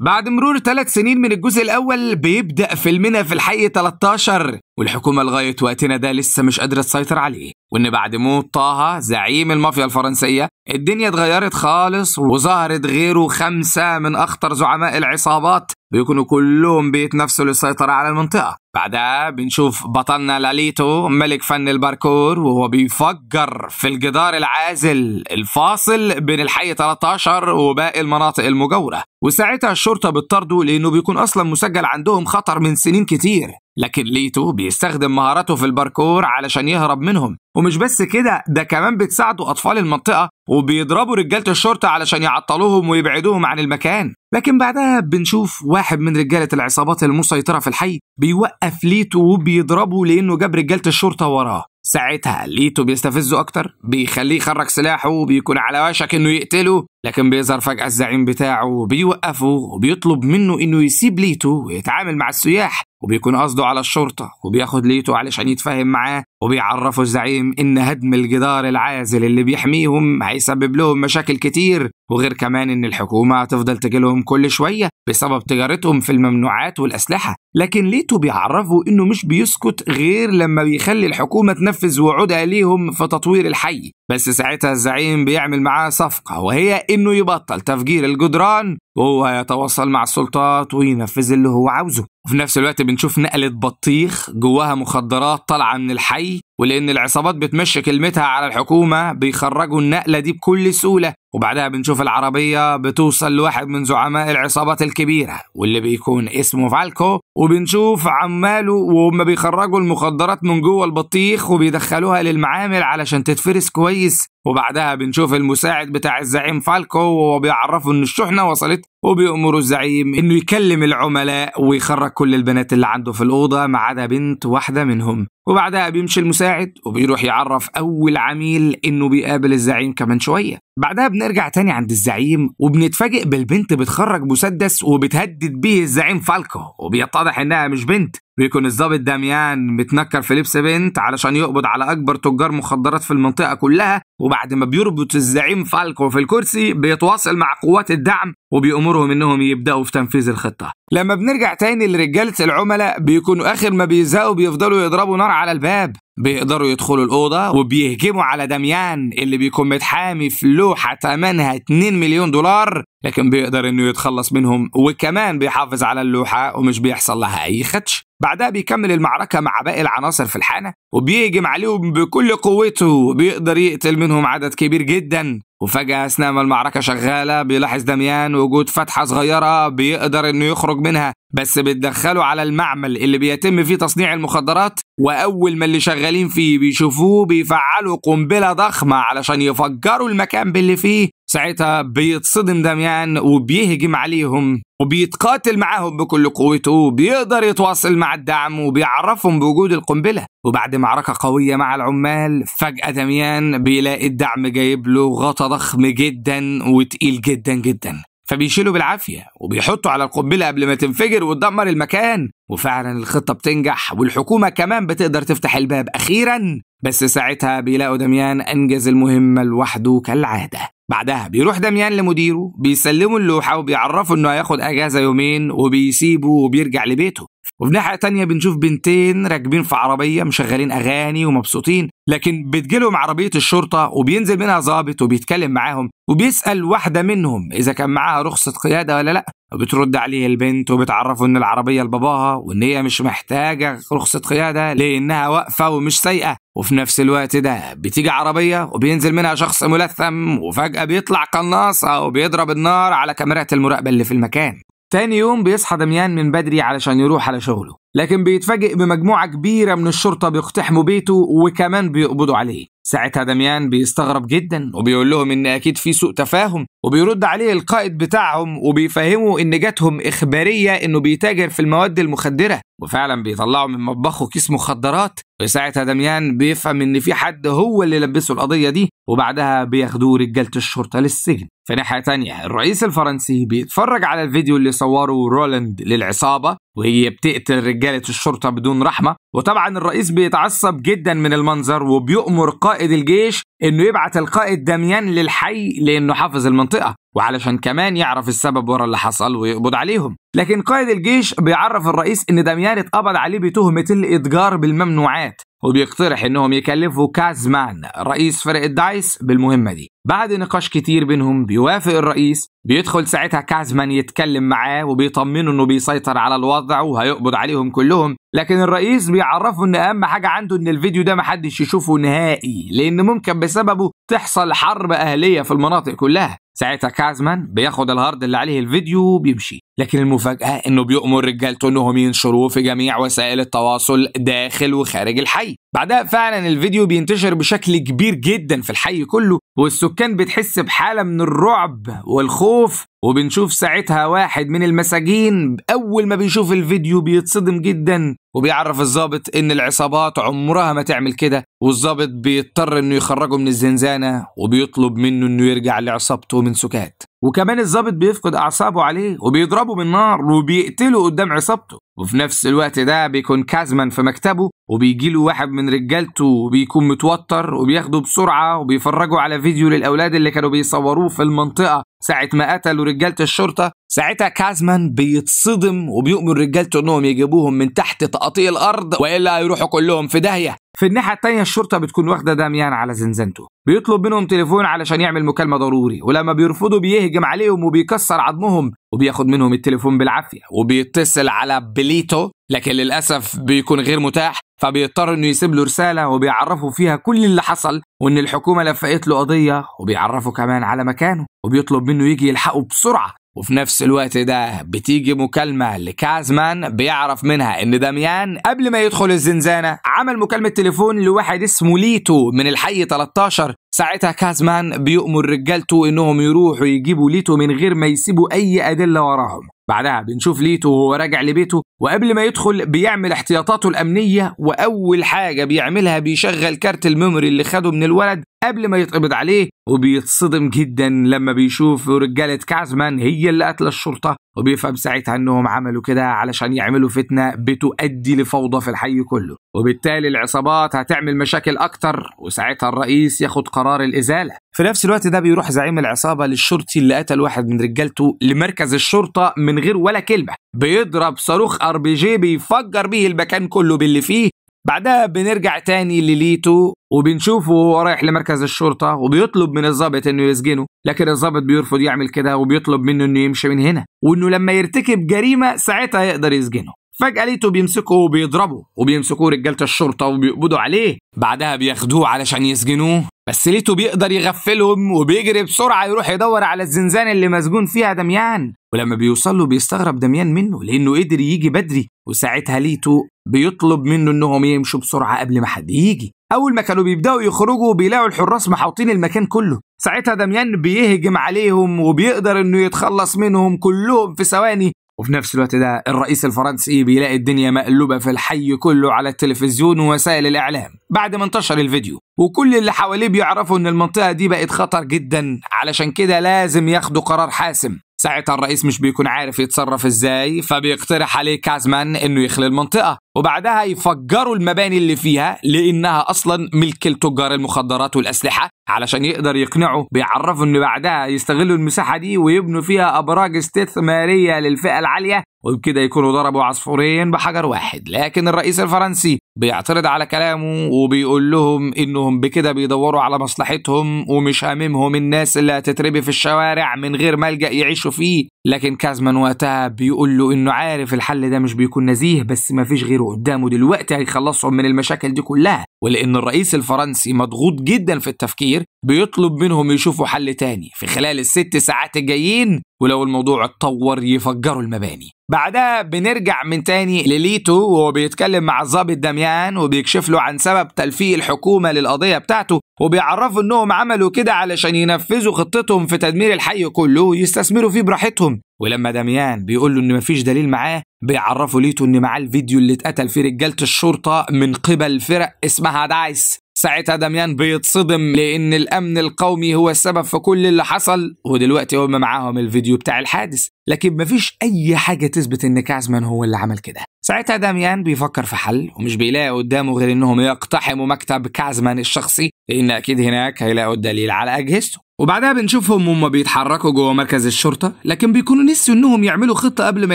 بعد مرور 3 سنين من الجزء الأول بيبدأ فيلمنا في الحي 13، والحكومة لغاية وقتنا ده لسه مش قادرة تسيطر عليه، وإن بعد موت طه زعيم المافيا الفرنسية الدنيا اتغيرت خالص، وظهرت غيره 5 من أخطر زعماء العصابات بيكونوا كلهم بيتنافسوا للسيطرة على المنطقة. بعدها بنشوف بطلنا لاليتو ملك فن الباركور وهو بيفجر في الجدار العازل الفاصل بين الحي 13 وباقي المناطق المجاورة، وساعتها الشرطة بتطارده لأنه بيكون أصلا مسجل عندهم خطر من سنين كتير. لكن ليتو بيستخدم مهاراته في الباركور علشان يهرب منهم، ومش بس كده، ده كمان بتساعده أطفال المنطقة وبيضربوا رجالة الشرطة علشان يعطلوهم ويبعدوهم عن المكان. لكن بعدها بنشوف واحد من رجالة العصابات المسيطرة في الحي بيوقف ليتو وبيضربه لأنه جاب رجالة الشرطة وراه. ساعتها ليتو بيستفزه أكتر، بيخليه يخرج سلاحه وبيكون على وشك إنه يقتله، لكن بيظهر فجأة الزعيم بتاعه وبيوقفه وبيطلب منه إنه يسيب ليتو ويتعامل مع السياح، وبيكون قصده على الشرطة، وبياخد ليتو علشان يتفاهم معاه، وبيعرفه الزعيم إن هدم الجدار العازل اللي بيحميهم هيسبب لهم مشاكل كتير، وغير كمان إن الحكومة هتفضل تجيلهم كل شوية بسبب تجارتهم في الممنوعات والأسلحة. لكن ليتو بيعرفه إنه مش بيسكت غير لما بيخلي الحكومة تنفذ وعودها ليهم في تطوير الحي. بس ساعتها الزعيم بيعمل معاه صفقة، وهي إنه يبطل تفجير الجدران وهو يتواصل مع السلطات وينفذ اللي هو عاوزه. وفي نفس الوقت بنشوف نقلة بطيخ جواها مخدرات طالعة من الحي، ولأن العصابات بتمشي كلمتها على الحكومة بيخرجوا النقلة دي بكل سهولة. وبعدها بنشوف العربية بتوصل لواحد من زعماء العصابات الكبيرة واللي بيكون اسمه فالكو، وبنشوف عماله وهم بيخرجوا المخدرات من جوه البطيخ وبيدخلوها للمعامل علشان تتفرس كويس. وبعدها بنشوف المساعد بتاع الزعيم فالكو وهو بيعرفه ان الشحنة وصلت، وبيأمروا الزعيم انه يكلم العملاء ويخرج كل البنات اللي عنده في الأوضة ما عدا بنت واحدة منهم. وبعدها بيمشي المساعد وبيروح يعرف أول عميل إنه بيقابل الزعيم كمان شوية. بعدها بنرجع تاني عند الزعيم وبنتفاجئ بالبنت بتخرج مسدس وبتهدد بيه الزعيم فالكو، وبيتضح إنها مش بنت، بيكون الضابط داميان متنكر في لبس بنت علشان يقبض على أكبر تجار مخدرات في المنطقة كلها. وبعد ما بيربط الزعيم فالكو في الكرسي بيتواصل مع قوات الدعم وبيأمرهم إنهم يبدأوا في تنفيذ الخطة. لما بنرجع تاني لرجالة العملاء بيكونوا آخر ما بيزهقوا بيفضلوا يضربوا نار على الباب، بيقدروا يدخلوا الأوضة وبيهجموا على داميان اللي بيكون متحامي في لوحة ثمنها 2 مليون دولار، لكن بيقدر إنه يتخلص منهم وكمان بيحافظ على اللوحة ومش بيحصل لها أي خدش. بعدها بيكمل المعركة مع باقي العناصر في الحانة وبيهجم عليهم بكل قوته وبيقدر يقتل منهم عدد كبير جدا. وفجأة أثناء ما المعركة شغالة بيلاحظ داميان وجود فتحة صغيرة بيقدر إنه يخرج منها، بس بتدخله على المعمل اللي بيتم فيه تصنيع المخدرات، وأول ما اللي شغالين فيه بيشوفوه بيفعلوا قنبلة ضخمة علشان يفجروا المكان باللي فيه. ساعتها بيتصدم داميان وبيهجم عليهم وبيتقاتل معاهم بكل قوته، وبيقدر يتواصل مع الدعم وبيعرفهم بوجود القنبلة. وبعد معركة قوية مع العمال فجأة داميان بيلاقي الدعم جايب له غطا ضخم جدا وتقيل جدا جدا، فبيشيله بالعافية وبيحطه على القنبلة قبل ما تنفجر وتدمر المكان. وفعلا الخطة بتنجح والحكومة كمان بتقدر تفتح الباب أخيرا، بس ساعتها بيلاقوا داميان أنجز المهمة لوحده كالعادة. بعدها بيروح داميان لمديره بيسلموا اللوحة وبيعرفوا إنه هياخد أجازة يومين وبيسيبه وبيرجع لبيته. وفي ناحية تانية بنشوف بنتين راكبين في عربية مشغلين أغاني ومبسوطين، لكن بتجيلهم عربية الشرطة وبينزل منها ضابط وبيتكلم معاهم وبيسأل واحدة منهم إذا كان معاها رخصة قيادة ولا لأ. وبترد عليه البنت وبتعرفه إن العربية لباباها وإن هي مش محتاجة رخصة قيادة لأنها واقفة ومش سايقة. وفي نفس الوقت ده بتيجي عربية وبينزل منها شخص ملثم، وفجأة بيطلع قناصة وبيضرب النار على كاميرات المراقبة اللي في المكان. تاني يوم بيصحى داميان من بدري علشان يروح على شغله، لكن بيتفاجئ بمجموعة كبيرة من الشرطة بيقتحموا بيته وكمان بيقبضوا عليه. ساعتها داميان بيستغرب جدا وبيقول لهم ان اكيد في سوء تفاهم، وبيرد عليه القائد بتاعهم وبيفهموا ان جاتهم اخبارية انه بيتاجر في المواد المخدرة، وفعلا بيطلعوا من مطبخه كيس مخدرات. وساعتها داميان بيفهم ان في حد هو اللي لبسه القضية دي، وبعدها بياخدوه رجالة الشرطة للسجن. في ناحية تانية الرئيس الفرنسي بيتفرج على الفيديو اللي صوره رولاند للعصابة، وهي بتقتل رجالة الشرطة بدون رحمة. وطبعا الرئيس بيتعصب جدا من المنظر وبيؤمر قائد الجيش انه يبعت القائد داميان للحي لانه حافظ المنطقة، وعلشان كمان يعرف السبب ورا اللي حصل ويقبض عليهم. لكن قائد الجيش بيعرف الرئيس ان داميان اتقبض عليه بتهمة الاتجار بالممنوعات، وبيقترح انهم يكلفوا كازمان رئيس فرقة دايس بالمهمة دي. بعد نقاش كتير بينهم بيوافق الرئيس. بيدخل ساعتها كازمان يتكلم معاه وبيطمنه انه بيسيطر على الوضع وهيقبض عليهم كلهم، لكن الرئيس بيعرفه ان اهم حاجة عنده ان الفيديو ده محدش يشوفه نهائي، لان ممكن بسببه تحصل حرب اهلية في المناطق كلها. ساعتها كازمان بياخد ال hard اللي عليه الفيديو وبيمشي، لكن المفاجأة انه بيؤمر رجالته انهم ينشروه في جميع وسائل التواصل داخل وخارج الحي. بعدها فعلا الفيديو بينتشر بشكل كبير جدا في الحي كله، والسكان بتحس بحالة من الرعب والخوف. وبنشوف ساعتها واحد من المساجين أول ما بيشوف الفيديو بيتصدم جدا، وبيعرف الضابط إن العصابات عمرها ما تعمل كده، والضابط بيضطر إنه يخرجه من الزنزانة وبيطلب منه إنه يرجع لعصابته من سكات. وكمان الضابط بيفقد أعصابه عليه وبيضربه بالنار وبيقتله قدام عصابته. وفي نفس الوقت ده بيكون كازمان في مكتبه، وبيجي له واحد من رجالته وبيكون متوتر، وبياخده بسرعة وبيفرجوا على فيديو للأولاد اللي كانوا بيصوروه في المنطقة ساعة ما قتلوا رجالة الشرطة. ساعتها كازمان بيتصدم وبيؤمر رجالته انهم يجيبوهم من تحت تقاطيع الارض والا هيروحوا كلهم في داهية. في الناحية التانية الشرطة بتكون واخدة داميان على زنزانته، بيطلب منهم تليفون علشان يعمل مكالمة ضروري، ولما بيرفضوا بيهجم عليهم وبيكسر عظمهم وبياخد منهم التليفون بالعافية، وبيتصل على بليتو لكن للأسف بيكون غير متاح، فبيضطر انه يسيب له رسالة وبيعرفه فيها كل اللي حصل وان الحكومة لفقت له قضية، وبيعرفه كمان على مكانه وبيطلب منه يجي يلحقه بسرعة. وفي نفس الوقت ده بتيجي مكالمة لكازمان بيعرف منها ان داميان قبل ما يدخل الزنزانة عمل مكالمة تليفون لواحد اسمه ليتو من الحي 13. ساعتها كازمان بيؤمر رجالته انهم يروحوا يجيبوا ليتو من غير ما يسيبوا اي ادلة وراهم. بعدها بنشوف ليتو وهو راجع لبيته، وقبل ما يدخل بيعمل احتياطاته الأمنية، وأول حاجة بيعملها بيشغل كارت ال memory اللي خده من الولد قبل ما يتقبض عليه، وبيتصدم جدا لما بيشوف رجالة كازمان هي اللي قتل الشرطة، وبيفهم ساعتها انهم عملوا كده علشان يعملوا فتنة بتؤدي لفوضى في الحي كله، وبالتالي العصابات هتعمل مشاكل اكتر، وساعتها الرئيس ياخد قرار الازالة. في نفس الوقت ده بيروح زعيم العصابة للشرطي اللي قتل واحد من رجالته لمركز الشرطة من غير ولا كلمة، بيضرب صاروخ RPG بيفجر بيه المكان كله باللي فيه. بعدها بنرجع تاني لليتو وبنشوفه وهو رايح لمركز الشرطة وبيطلب من الضابط انه يسجنه، لكن الضابط بيرفض يعمل كده وبيطلب منه انه يمشي من هنا، وانه لما يرتكب جريمة ساعتها يقدر يسجنه. فجأة ليتو بيمسكه وبيضربه، وبيمسكوه رجالة الشرطة وبيقبضوا عليه. بعدها بياخدوه علشان يسجنوه، بس ليتو بيقدر يغفلهم وبيجري بسرعة يروح يدور على الزنزانة اللي مسجون فيها دميان، ولما بيوصل له بيستغرب دميان منه لأنه قدر يجي بدري، وساعتها ليتو بيطلب منه انهم يمشوا بسرعة قبل ما حد يجي. أول ما كانوا بيبدأوا يخرجوا بيلاقوا الحراس محاوطين المكان كله، ساعتها دميان بيهجم عليهم وبيقدر انه يتخلص منهم كلهم في ثواني. وفي نفس الوقت ده الرئيس الفرنسي بيلاقي الدنيا مقلوبة في الحي كله على التلفزيون ووسائل الإعلام بعد ما انتشر الفيديو، وكل اللي حواليه بيعرفوا ان المنطقة دي بقت خطر جدا، علشان كده لازم ياخدوا قرار حاسم. ساعتها الرئيس مش بيكون عارف يتصرف ازاي، فبيقترح عليه كازمان انه يخلي المنطقة وبعدها يفجروا المباني اللي فيها لانها اصلا ملك لتجار المخدرات والاسلحة، علشان يقدر يقنعه. بيعرفوا ان بعدها يستغلوا المساحة دي ويبنوا فيها ابراج استثمارية للفئة العالية، وبكده يكونوا ضربوا عصفورين بحجر واحد. لكن الرئيس الفرنسي بيعترض على كلامه وبيقول لهم انهم بكده بيدوروا على مصلحتهم ومش هاممهم الناس اللي هتتربي في الشوارع من غير ملجأ يعيشوا فيه. لكن كازمان وقتها بيقول له انه عارف الحل ده مش بيكون نزيه، بس ما فيش غيره قدامه دلوقتي هيخلصهم من المشاكل دي كلها. ولان الرئيس الفرنسي مضغوط جدا في التفكير بيطلب منهم يشوفوا حل تاني في خلال ال6 ساعات الجايين، ولو الموضوع اتطور يفجروا المباني. بعدها بنرجع من تاني لليتو وهو بيتكلم مع الضابط داميان وبيكشف له عن سبب تلفيق الحكومة للقضية بتاعته، وبيعرفوا انهم عملوا كده علشان ينفذوا خطتهم في تدمير الحي كله ويستثمروا فيه براحتهم. ولما داميان بيقول له ان مفيش دليل معاه، بيعرفوا ليتو ان معاه الفيديو اللي اتقتل فيه رجالة الشرطة من قبل فرق اسمها دايس. ساعتها داميان بيتصدم لان الامن القومي هو السبب في كل اللي حصل، ودلوقتي هم معاهم الفيديو بتاع الحادث، لكن مفيش اي حاجة تثبت ان كازمان هو اللي عمل كده. ساعتها داميان بيفكر في حل ومش بيلاقي قدامه غير انهم يقتحموا مكتب كازمان الشخصي، لان اكيد هناك هيلاقوا الدليل على اجهزته. وبعدها بنشوفهم هما بيتحركوا جوه مركز الشرطة، لكن بيكونوا نسيوا انهم يعملوا خطه قبل ما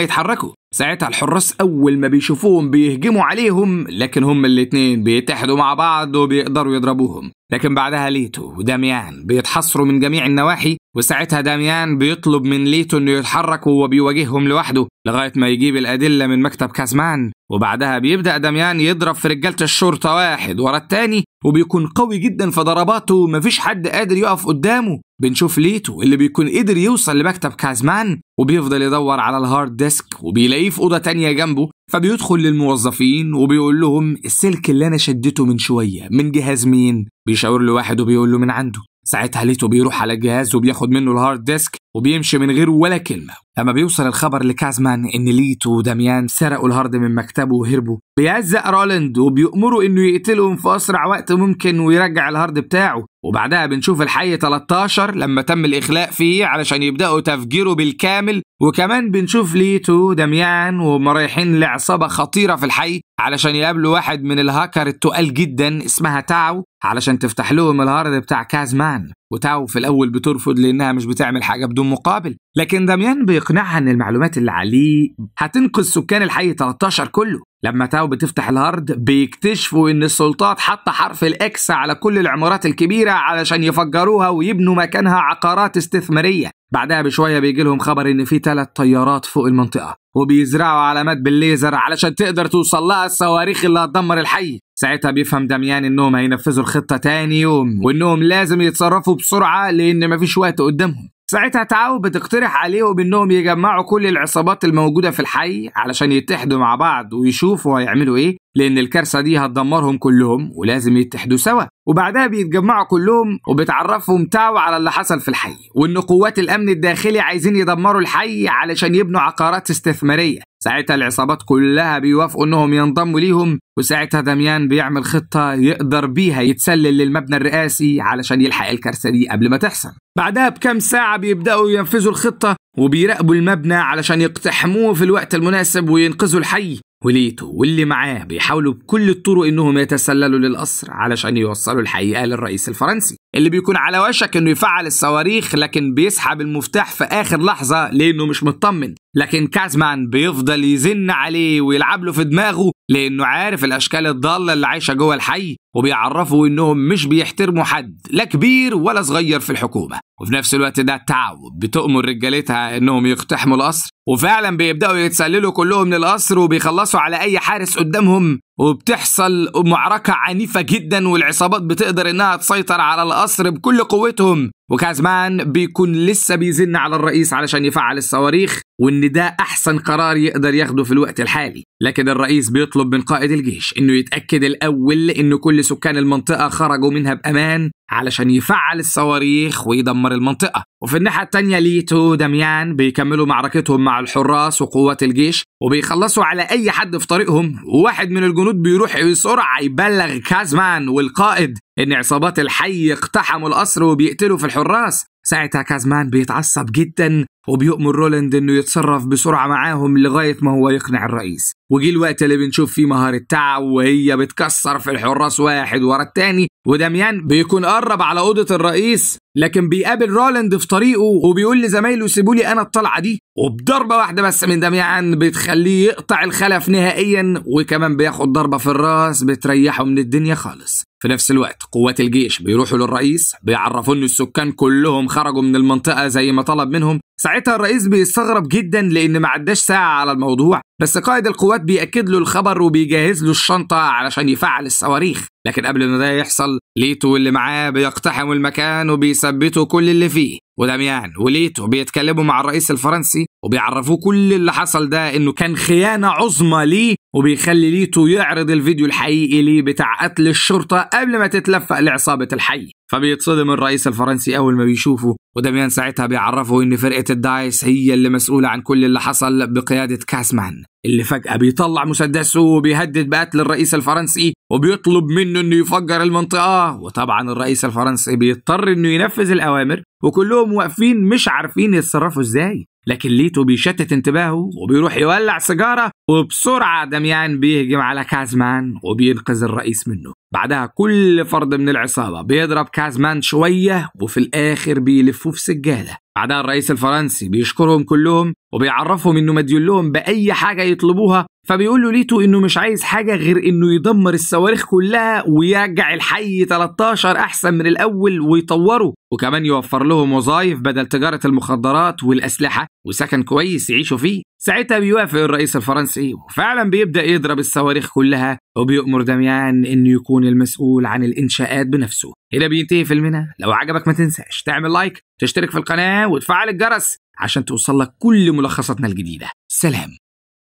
يتحركوا. ساعتها الحراس اول ما بيشوفوهم بيهجموا عليهم، لكن هما الاتنين بيتحدوا مع بعض وبيقدروا يضربوهم. لكن بعدها ليتو وداميان بيتحصروا من جميع النواحي، وساعتها داميان بيطلب من ليتو انه يتحرك وهو بيواجههم لوحده لغاية ما يجيب الادلة من مكتب كازمان. وبعدها بيبدا داميان يضرب في رجاله الشرطة واحد ورا التاني، وبيكون قوي جدا في ضرباته ومفيش حد قادر يقف قدامه. بنشوف ليتو اللي بيكون قدر يوصل لمكتب كازمان وبيفضل يدور على ال hard disk وبيلاقيه في اوضة تانية جنبه، فبيدخل للموظفين وبيقول لهم السلك اللي انا شدته من شوية من جهاز مين؟ بيشاور له واحد وبيقول له من عنده. ساعتها ليتو بيروح على الجهاز وبياخد منه ال hard disk وبيمشي من غير ولا كلمة. لما بيوصل الخبر لكازمان ان ليتو وداميان سرقوا ال hard من مكتبه وهربوا، بيعزق رولاند وبيأمره انه يقتلهم في اسرع وقت ممكن ويرجع ال hard بتاعه. وبعدها بنشوف الحي 13 لما تم الاخلاء فيه علشان يبداوا تفجيره بالكامل، وكمان بنشوف ليتو وداميان وهم رايحين لعصابه خطيرة في الحي علشان يقابلوا واحد من الهاكر التقال جدا اسمها تاو علشان تفتح لهم ال hard بتاع كازمان. وتاو في الاول بترفض لانها مش بتعمل حاجة بدون مقابل، لكن داميان بيقنعها ان المعلومات اللي عليه هتنقذ سكان الحي 13 كله. لما تاو بتفتح ال hard بيكتشفوا ان السلطات حاطه حرف ال X على كل العمارات الكبيرة علشان يفجروها ويبنوا مكانها عقارات استثمارية. بعدها بشوية بيجي لهم خبر ان في 3 طيارات فوق المنطقة وبيزرعوا علامات بالليزر علشان تقدر توصل لها الصواريخ اللي هتدمر الحي. ساعتها بيفهم داميان انهم هينفذوا الخطة تاني يوم وانهم لازم يتصرفوا بسرعة لان مفيش وقت قدامهم. ساعتها تاو بتقترح عليهم انهم يجمعوا كل العصابات الموجودة في الحي علشان يتحدوا مع بعض ويشوفوا هيعملوا ايه، لان الكارثة دي هتدمرهم كلهم ولازم يتحدوا سوا. وبعدها بيتجمعوا كلهم وبتعرفهم تاو على اللي حصل في الحي وان قوات الامن الداخلي عايزين يدمروا الحي علشان يبنوا عقارات استثمارية. ساعتها العصابات كلها بيوافقوا انهم ينضموا ليهم، وساعتها داميان بيعمل خطة يقدر بيها يتسلل للمبنى الرئاسي علشان يلحق الكارثة دي قبل ما تحصل. بعدها بكام ساعة بيبدأوا ينفذوا الخطة وبيراقبوا المبنى علشان يقتحموه في الوقت المناسب وينقذوا الحي. وليتو واللي معاه بيحاولوا بكل الطرق انهم يتسللوا للقصر علشان يوصلوا الحقيقة للرئيس الفرنسي اللي بيكون على وشك انه يفعل الصواريخ، لكن بيسحب المفتاح في اخر لحظة لانه مش مطمن. لكن كازمان بيفضل يزن عليه ويلعب له في دماغه لانه عارف الاشكال الضالة اللي عايشه جوه الحي، وبيعرفوا انهم مش بيحترموا حد لا كبير ولا صغير في الحكومة. وفي نفس الوقت ده تاو بتؤمر رجالتها انهم يقتحموا القصر، وفعلا بيبداوا يتسللوا كلهم للقصر وبيخلصوا على اي حارس قدامهم، وبتحصل معركة عنيفة جدا والعصابات بتقدر انها تسيطر على القصر بكل قوتهم. وكازمان بيكون لسه بيزن على الرئيس علشان يفعل الصواريخ وان ده احسن قرار يقدر ياخده في الوقت الحالي، لكن الرئيس بيطلب من قائد الجيش انه يتأكد الاول ان كل سكان المنطقة خرجوا منها بامان علشان يفعل الصواريخ ويدمر المنطقة. وفي الناحية التانية ليتو وداميان بيكملوا معركتهم مع الحراس وقوات الجيش وبيخلصوا على اي حد في طريقهم، وواحد من الجنود بيروح بسرعة يبلغ كازمان والقائد ان عصابات الحي اقتحموا القصر وبيقتلوا في الحراس. ساعتها كازمان بيتعصب جدا وبيؤمر رولاند انه يتصرف بسرعة معاهم لغاية ما هو يقنع الرئيس. وجي الوقت اللي بنشوف فيه مهارة تاو وهي بتكسر في الحراس واحد ورا التاني، وداميان بيكون قرب على اوضة الرئيس لكن بيقابل رولاند في طريقه وبيقول لزمايله سيبوا لي انا الطلعة دي، وبضربه واحدة بس من داميان بتخليه يقطع الخلف نهائيا، وكمان بياخد ضربه في الراس بتريحه من الدنيا خالص. في نفس الوقت قوات الجيش بيروحوا للرئيس بيعرفوا ان السكان كلهم خرجوا من المنطقة زي ما طلب منهم. ساعتها الرئيس بيستغرب جدا لان ما عداش ساعة على الموضوع، بس قائد القوات بيأكد له الخبر وبيجهز له الشنطة علشان يفعل الصواريخ. لكن قبل ما ده يحصل ليتو واللي معاه بيقتحموا المكان وبيثبتوا كل اللي فيه، وداميان وليتو بيتكلموا مع الرئيس الفرنسي وبيعرفوه كل اللي حصل ده انه كان خيانة عظمى ليه، وبيخلي ليتو يعرض الفيديو الحقيقي ليه بتاع قتل الشرطة قبل ما تتلفق لعصابة الحي. فبيتصدم الرئيس الفرنسي أول ما بيشوفه، وداميان ساعتها بيعرفه إن فرقة الدايس هي اللي مسؤولة عن كل اللي حصل بقيادة كاسمان، اللي فجأة بيطلع مسدسه وبيهدد بقتل الرئيس الفرنسي وبيطلب منه إنه يفجر المنطقة. وطبعا الرئيس الفرنسي بيضطر إنه ينفذ الأوامر، وكلهم واقفين مش عارفين يتصرفوا إزاي. لكن ليتو بيشتت انتباهه وبيروح يولع سيجارة، وبسرعة داميان بيهجم على كازمان وبينقذ الرئيس منه. بعدها كل فرد من العصابة بيضرب كازمان شوية، وفي الآخر بيلفوه في سجادة. بعدها الرئيس الفرنسي بيشكرهم كلهم وبيعرفهم إنه مديون لهم بأي حاجة يطلبوها، فبيقول له ليتو إنه مش عايز حاجة غير إنه يدمر الصواريخ كلها ويرجع الحي 13 أحسن من الأول ويطوره، وكمان يوفر لهم وظائف بدل تجارة المخدرات والأسلحة وسكن كويس يعيشوا فيه. ساعتها بيوافق الرئيس الفرنسي وفعلا بيبدأ يضرب الصواريخ كلها، وبيأمر داميان إنه يكون المسؤول عن الإنشاءات بنفسه. هنا بينتهي فيلمنا. لو عجبك ما تنساش تعمل لايك، تشترك في القناة وتفعل الجرس عشان توصلك كل ملخصاتنا الجديدة. سلام.